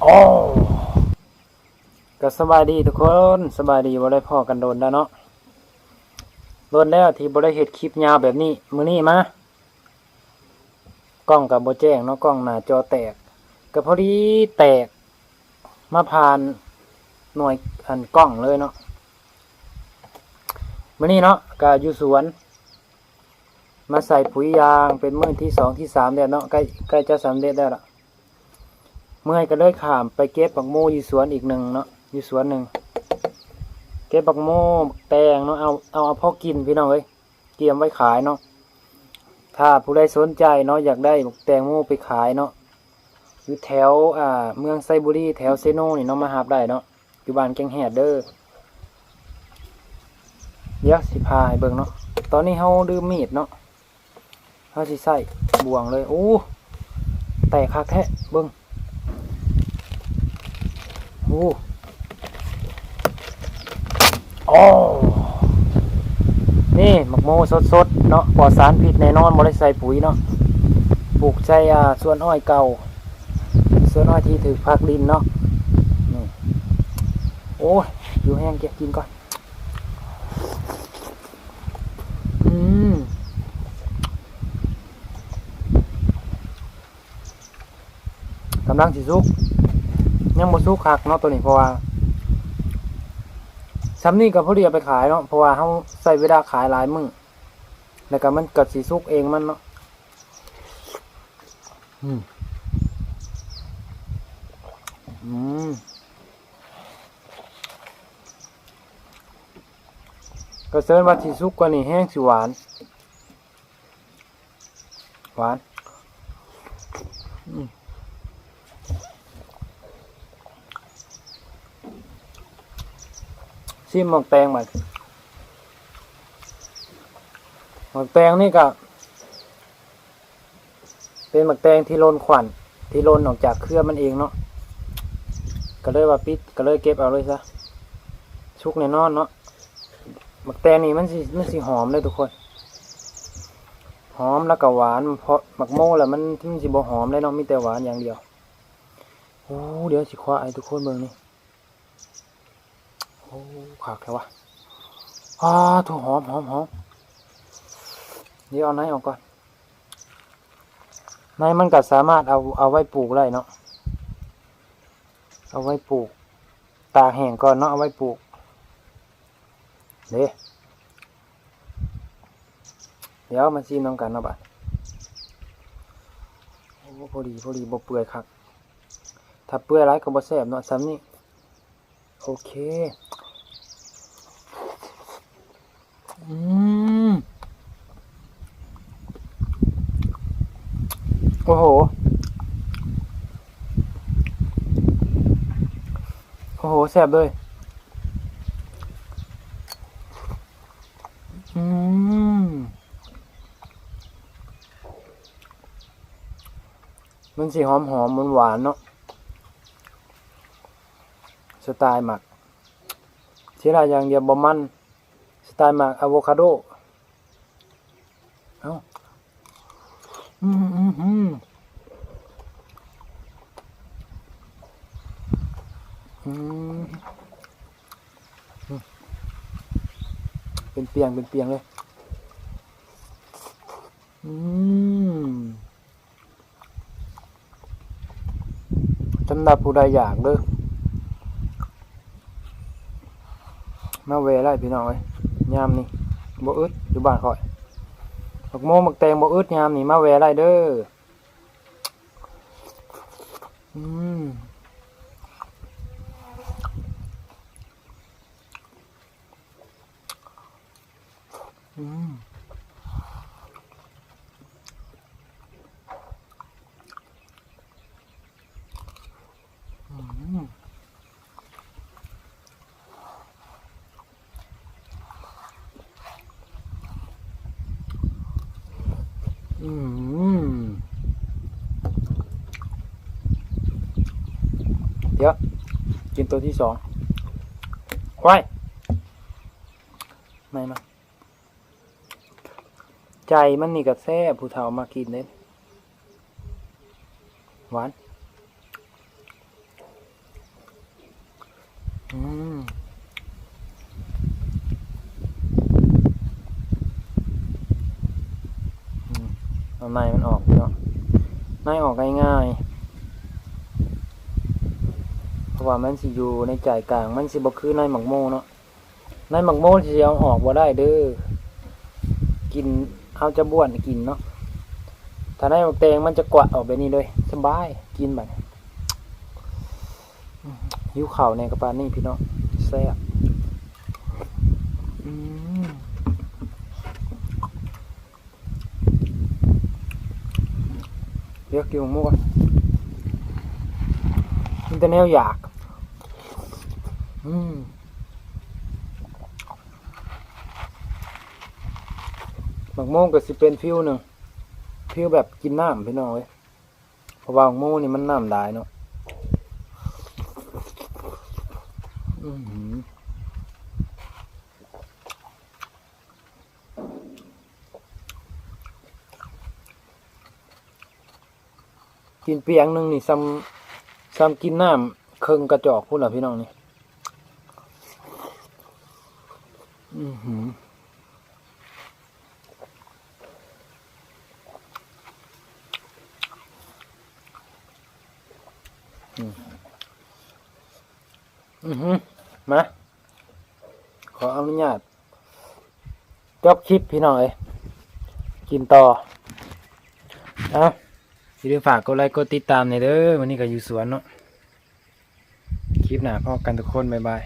ໂອ້ ກໍສະບາຍດີທຸກຄົນ, ສະບາຍດີ, ບໍ່ໄດ້ພໍ້ກັນດົນແລ້ວເນາະ, ດົນແລ້ວທີ່ບໍ່ໄດ້ເຮັດຄລິບຍາວແບບນີ້. ມື້ນີ້ມາ ກ້ອງກໍບໍ່ແຈ້ງເນາະ, ກ້ອງໜ້າຈໍແຕກ, ກໍພໍດີແຕກມາຜ່ານໜ່ວຍອັນກ້ອງເລີຍເນາະ. ມື້ນີ້ເນາະ ກໍຢູ່ສວນ ມາໃສ່ປຸ໋ຍຢາງເປັນມື້ທີສອງທີສາມແລ້ວເນາະ, ໃກ້ ໃກ້ຈະສຳເລັດແລ້ວລະ. ເມື່ອຍກໍເລີຍຂ້າມໄປເກັບບັກໂມຢູ່ສວນອີກໜຶ່ງເນາະ, ຢູ່ສວນໜຶ່ງ ເກັບບັກໂມ ບັກແຕງເນາະ, ເອົາ ເອົາ ເອົາພໍກິນພີ່ນ້ອງເອີຍ, ກຽມໄວ້ຂາຍເນາະ. ຖ້າຜູ້ໃດສົນໃຈເນາະ ຢາກໄດ້ບັກແຕງໂມໄປຂາຍເນາະ ຢູ່ແຖວ ອ່າ ເມືອງໄຊບູລີ ແຖວເຊໂນນີ້ເນາະ, ມາຮັບໄດ້ເນາະ. ຢູ່ບ້ານແກ້ງແຮດເດີ. ດຽວຊິພາໃຫ້ເບິ່ງເນາະ, ຕອນນີ້ເຮົາລືມມີດເນາະ, ເຮົາຊິໃຊ້ບ່ວງເລີຍ. ໂອ້ ແຕກຄັກແທ້, ເບິ່ງ. ໂອ້ ໂອ້ ນີ້ໝາກໂມສົດໆເນາະ, ປອດສານພິດແນ່ນອນ, ບໍ່ໄດ້ໃສ່ປຸ໋ຍເນາະ. ປູກໃສ່ ອ່າ ສວນອ້ອຍເກົ່າ, ສວນອ້ອຍທີ່ຖືກພັກດິນເນາະ. ນີ້ ໂອ້ຍ ຫິວແຮງ, ເກັບກິນກ່ອນ. ອືມ ກຳລັງຊິສຸກ, ຍັງບໍ່ສຸກຄັກເນາະໂຕນີ້, ເພາະວ່າຊ່ຳນີ້ກໍພໍດີເອົາໄປຂາຍເນາະ, ເພາະວ່າເຮົາໃຊ້ເວລາຂາຍຫຼາຍມື້ ແລ້ວກໍມັນກໍຊິສຸກເອງມັນເນາະ. ອືມ ອືມ ກໍເຊີນວ່າຊິສຸກກວ່ານີ້ແຮງຊິຫວານ. ຫວານ. ອືມ ຊີມໝາກແຕງບັດ. ໝາກແຕງນີ້ກະເປັນໝາກແຕງທີ່ຫຼົ່ນຂວັນ ທີ່ຫຼົ່ນອອກຈາກເຄືອມັນເອງເນາະ, ກະເລີຍວ່າປິດ ກະເລີຍເກັບເອົາເລີຍຊະ. ສຸກແນ່ນອນເນາະ. ໝາກແຕງນີ້ມັນຊິ ມັນຊິຫອມເດ້ທຸກຄົນ, ຫອມແລ້ວກໍຫວານ, ເພາະໝາກໂມລະມັນ ມັນຊິບໍ່ຫອມເດ້ເນາະ, ມີແຕ່ຫວານຢ່າງດຽວ. ໂອ້ ດຽວຊິຄວ້າໃຫ້ທຸກຄົນເບິ່ງນີ້. ໂອ້ ຄັກແທ້ວະ. ອ້າ ໂທ້ ຫອມ ຫອມ ຫອມ. ດຽວເອົາໃນອອກກ່ອນ. ໃນມັນກໍສາມາດເອົາ ເອົາໄວ້ປູກໄດ້ເນາະ, ເອົາໄວ້ປູກ ຕາກແຫ້ງກ່ອນເນາະ ເອົາໄວ້ປູກເດ້. ດຽວມາຊີມນຳກັນເນາະບາດ. ໂອ້ ພໍດີ ພໍດີ ບໍ່ເປື່ອຍຄັກ, ຖ້າເປື່ອຍຫຼາຍກໍບໍ່ແຊບເນາະ. ຊ່ຳນີ້ ໂອເຄ. ອືມ ໂອ້ໂຫ ໂອ້ໂຫ ແຊບເລີຍ. ອືມ ມັນຊິຫອມໆ ຫວານໆ ເນາະ. ສະໄຕລ໌ໝາກ ເສຍດາຍຢ່າງດຽວບໍ່ມັນ, ສະໄຕລ໌ໝາກອາໂວຄາໂດ. ເອົ້າ ອືມ ອືມ ອືມ ອືມ ເປັນປ່ຽງ ເປັນປ່ຽງເລີຍ. ອືມ ສຳລັບຜູ້ໃດຢາກເດີ ມາແວ່ໄດ້ພີ່ນ້ອງເອີຍ. ຍາມນີ້ບໍ່ອຶດ ຢູ່ບ້ານຂ້ອຍ ໝາກໂມໝາກແຕງບໍ່ອຶດ, ຍາມນີ້ມາແວ່ໄດ້ເດີ. ອືມ ອືມ ອືມ ອືມ ດຽວ ກິນໂຕທີສອງ. ໂອ້ຍ ໃໝ່ມາ. ໃຈມັນນີ້ກໍແຊບ, ຜູ້ເຖົ້າມັກກິນເດ້ ຫວານ. ອືມ ອືມ ເອົາໃນມັນອອກເນາະ ໃນອອກງ່າຍໆ ເພາະວ່າມັນຊິຢູ່ໃນໃຈກາງ ມັນຊິບໍ່ຄືໃນໝາກໂມເນາະ. ໃນໝາກໂມຊິເອົາອອກບໍ່ໄດ້ເດີ ກິນ ເຮົາຈະບ້ວນກິນເນາະ. ຖ້າໃນໝາກແຕງມັນຈະກວາດອອກແບບນີ້ເລີຍ ສະບາຍ ກິນບາດນີ້. ຫິວເຂົ້າແດ່ກະປານນີ້ພີ່ນ້ອງ ແຊບ. ອືມ ຢາກກິນໝາກໂມ ກິນແຕ່ແນວຢາກ. ອືມ ໝາກໂມກໍຊິເປັນຟີວໜຶ່ງ ຟີວແບບກິນນ້ຳພີ່ນ້ອງເອີຍ ເພາະວ່າໝາກໂມນີ້ມັນນ້ຳຫຼາຍເນາະ. ອືມ ກິນປຽງໜຶ່ງນີ້ ສ່ຳ ສ່ຳກິນນ້ຳເຄິ່ງກະຈອກພຸ້ນລະພີ່ນ້ອງນີ້. ອືມ ອືມ ມາ ຂໍອະນຸຍາດ ຈົບຄລິບພີ່ນ້ອງເອີຍ ກິນຕໍ່. ເອົ້າ ຢ່າລືມຝາກກົດໄລກົດຕິດຕາມແດ່ເດີ. ມື້ນີ້ກໍຢູ່ສວນເນາະ ຄລິບໜ້າພໍ້ກັນທຸກຄົນ ບາຍບາຍ.